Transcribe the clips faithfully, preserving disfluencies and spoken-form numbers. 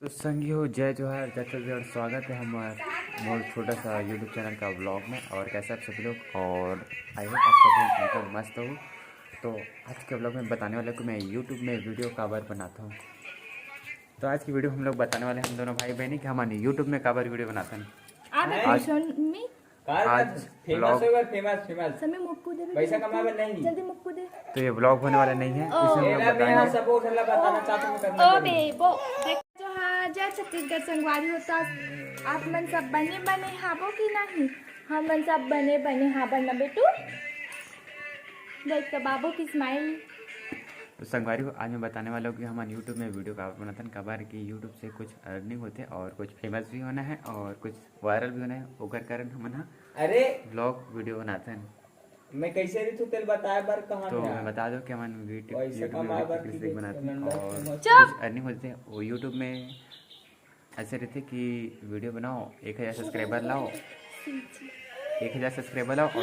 तो संगी हो, जय जोहार, जय छत्तीसगढ़। स्वागत है हमार मोर छोटा सा YouTube चैनल का व्लॉग में। और कैसे आप सभी लोग? और आई होप आप सभी लोग एकदम मस्त हो। तो आज के व्लॉग में बताने वाले कि मैं YouTube में वीडियो काबर बनाता हूँ। तो आज की वीडियो हम लोग बताने वाले हैं, हम दोनों भाई बहनी, कि हम YouTube में काबर वीडियो बनाते हैं। आवे आज- question me। कार आज फेमस vlog- होगा, फेमस फेमस। समय मुक्कू दे बेटा, पैसा मुक्कू कमावे दे। नहीं। जल्दी मुक्कू दे। तो ये व्लॉग होने वाला नहीं है, इसमें हम लोग एला मैं बताएंगे। सब वो सब बताना चाहता हूँ करना ओ जरूरी। बेबो। जो हाँ, जय छत्तीसगढ़ संगवारी हो। तो आप मन सब बने बने हाबो कि नहीं? हमन सब बने बने हाबन ना बेटू। देख तो बाबू की smile। तो संगवारी हो, आज मैं बताने वाला हूँ कि हमन YouTube में वीडियो काबर बनाथन, काबर कि YouTube से कुछ अर्निंग होते और कुछ फेमस भी होना है और कुछ वायरल भी होना है। ओकर कारण हमन हा अरे व्लॉग वीडियो बनाथन। मैं कैसे रही तू तेल बताए बर कहा तो मैं मैं बता दो कि हमन वीडियो पैसा YouTube में कमाए वीडियो बर किस की लिए बनाथन लंदन और फेमस। चुप! कुछ अर्निंग होते हैं वो YouTube में। ऐसे रहते कि वीडियो बनाओ, एक हज़ार सब्सक्राइबर लाओ, एक हज़ार सब्सक्राइबर लाओ। और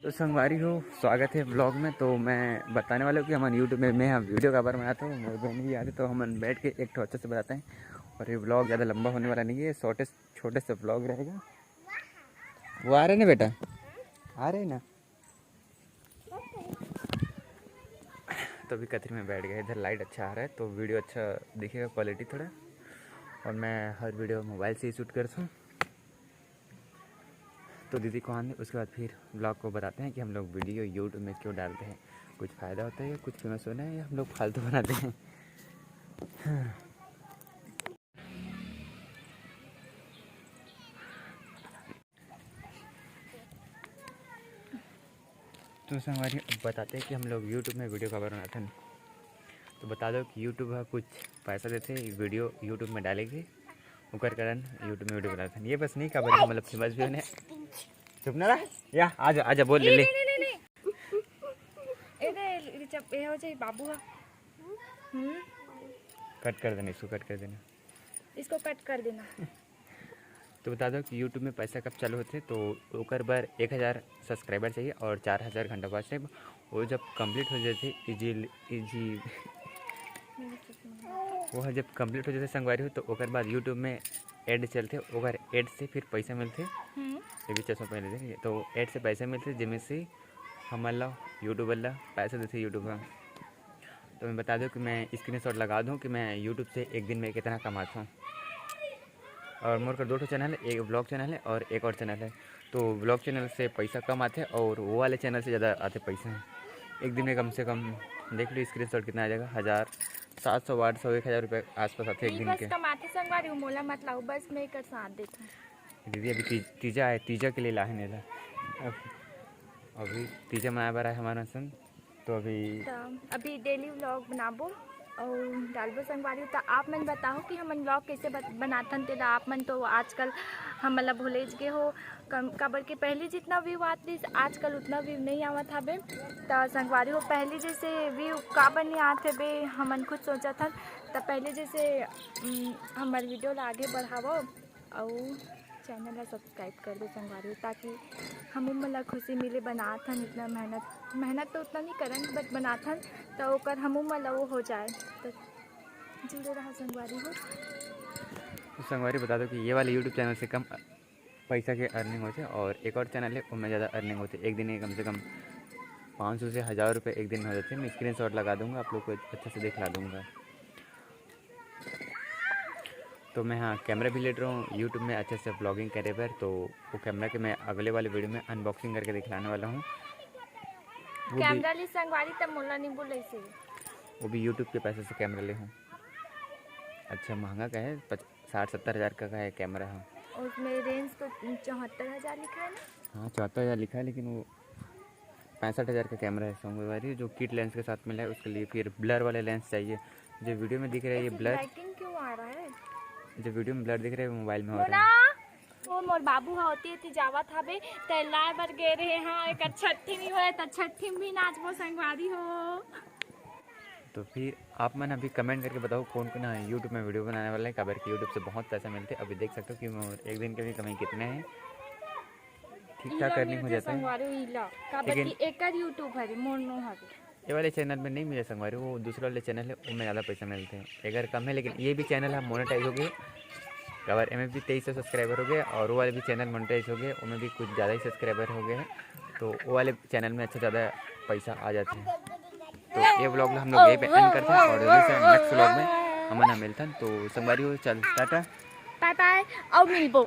तो संगवारी हो, स्वागत है व्लॉग में। तो मैं बताने वाला हूँ कि हमन YouTube में मैं हम वीडियो काबर बनाता हूँ, मोर बहन भी आते तो हमन बैठ के एक ठो अच्छा से बनाते हैं। और ये व्लॉग ज़्यादा लंबा होने वाला नहीं है, शॉर्टेस्ट छोटे से व्लॉग रहेगा। वो आ रहे ना बेटा, आ रहे ना। तो अभी कथरी में बैठ गए, इधर लाइट अच्छा आ रहा है तो वीडियो अच्छा दिखेगा, क्वालिटी थोड़ा। और मैं हर वीडियो मोबाइल से ही शूट करता हूँ। तो दीदी को आने, उसके बाद फिर व्लॉग को बताते हैं कि हम लोग वीडियो YouTube में क्यों डालते हैं, कुछ फ़ायदा होता है या कुछ फेमस होना है या हम लोग फालतू बनाते हैं। तो संगवारी, अब बताते हैं कि हम लोग YouTube में वीडियो काबर बनाथन। तो बता दो कि YouTube हा कुछ पैसा देथे वीडियो YouTube में डाले के, ओकर कारण YouTube में वीडियो बनाथन। ये बस नहीं काबर कि मतलब फेमस भी होने। चुप ना रह, या आजा, आजा, बोल ले ले। नहीं, नहीं, नहीं, नहीं। ए दे, रिचा, ए हो जाई बाबू हा। हम्म, कट कर देना, इसको कट कर देना। इसको कट कर देना। तो बता दो कि YouTube में पैसा कब चालू होथे। तो ओकर बर एक हज़ार सब्सक्राइबर चाहिए और चार हज़ार घंटा वॉच टाइम। वो जब कंप्लीट हो जाथे, इजी इजी वो जब कंप्लीट हो जाथे संगवारी हो, तो ओकर बाद YouTube में एड चलथे, ओकर एड से फिर पैसा मिलथे। हम्म, ये भी चश्मा पहन लेते हैं। तो एड से पैसा मिलथे, जिसमें से हमन ला, यूट्यूबर ला पैसा देथे YouTube हा। तो मैं बता दूं कि मैं स्क्रीनशॉट लगा दूं कि मैं YouTube से एक दिन में कितना कमाता हूँ। और मोर कर दो ठो चैनल है, एक व्लॉग चैनल है और एक और चैनल है। तो व्लॉग चैनल से पैसा कम आथे और वो वाले चैनल से ज़्यादा आथे पैसा। एक दिन में कम से कम देख लो स्क्रीनशॉट कितना आ जाएगा, हज़ार, सात सौ, आठ सौ, एक हज़ार रुपये आसपास आथे एक ई दिन बस के। कमाथे संगवारी हो, मोला मत लाओ, बस मैं कर साथ देथूँ। दीदी अभी ती-, तीजा है, तीजा के लिए लाहे नेला। अब अभी तीजा मनाए बर आए हमारा संग, तो अभी त अभी डेली व्लॉग बनाबो अउ डालबो संगवारी। त आप मन बताओ कि हमन व्लॉग कैसे बत-, बनाथन, तेला आप मन तो आजकल हमन ला भुलेच गे हो। कम, काबर के पहली जितना व्यू आत रिस, आजकल उतना व्यू नहीं आवत हवे। त संगवारी हो, पहली जैसे व्यू काबर नहीं आत हवे, हमन खुद सोचत हन। त पहले जैसे, उम, हमर वीडियो ला आगे बढ़ावो अउ चैनल ला सब्सक्राइब कर दो संगवारी, ताकि हमू मन ला खुशी मिले। बनात हन इतना मेहनत, मेहनत तो उतना नहीं करन, बट बनात हन त ओकर हमू मन ला वो हो जाए। त जुड़े रहा संगवारी हो। तो संगवारी बता दो कि ये वाले यूट्यूब चैनल से कम पैसा के अर्निंग होथे और एक और चैनल है, उनमें ज़्यादा अर्निंग होथे। एक दिन में कम से कम पाँच सौ से हज़ार रुपये एक दिन में हो जाथे। मैं स्क्रीनशॉट लगा दूंगा, आप लोग को अच्छा से दिखला दूंगा। तो मैं हाँ कैमरा भी लेट रहा हूँ यूट्यूब में अच्छे से व्लॉगिंग करे बर, तो वो कैमरा के मैं अगले वाले वीडियो में अनबॉक्सिंग करके दिखलाने वाला हूँ। वो भी, कैमरा ली संगवारी, तब मोला नहीं बोले से। वो भी यूट्यूब के पैसे से कैमरा ले हूँ। अच्छा महंगा का है, पच-, साठ सत्तर हज़ार का, का है कैमरा है। उसमें रेंज तो चौहत्तर हज़ार लिखा है ना। हाँ, चौहत्तर हज़ार लिखा है, लेकिन वो पैंसठ हज़ार का कैमरा है संगवारी, जो किट लेंस के साथ मिला है। उसके लिए फिर ब्लर वाले लेंस चाहिए। जो वीडियो में दिख रहा है ये ब्लर, ब्लैकिंग क्यों आ रहा है? जो वीडियो में ब्लर दिख रहा है वो मोबाइल में हो मोना, रहा है। वो मोर बाबू हा होती थी जावत हवे, ते लाए बर गे रहे। हाँ, एक छट्ठी नहीं होए त छट्ठी में भी नाचबो संगवारी हो। तो फिर आप मन अभी कमेंट करके बताओ कौन कौन यूट्यूब में वीडियो बनाने वाला है, काबर कि यूट्यूब से बहुत पैसा मिलते हैं। अभी देख सकते हो कि मोर एक दिन के भी कमाई कितने हैं, ठीक ठाक अर्निंग हो जाता है। संगवारी इला, काबर लेकिन कि एकर यूट्यूब हरे, मोर नो हरे। ये वाले चैनल में नहीं मिले संगवारी, वो दूसरे वाले चैनल है, उनमें ज़्यादा पैसा मिलते हैं। अगर कम है, लेकिन ये भी चैनल है मोनेटाइज हो गए, काबर एमे भी तेईस सौ सब्सक्राइबर हो गए और वो वाले भी चैनल मोनेटाइज हो गए, उनमें भी कुछ ज़्यादा ही सब्सक्राइबर हो गए हैं, तो वो वाले चैनल में अच्छा ज़्यादा पैसा आ जाते हैं। तो ये व्लॉग ला हम लोग यहीं पे एंड करते हैं और जल्दी से नेक्स्ट व्लॉग में हमन ह मिलथन। तो संगवारी हो, चल टाटा। बाय बाय, अउ मिलबो।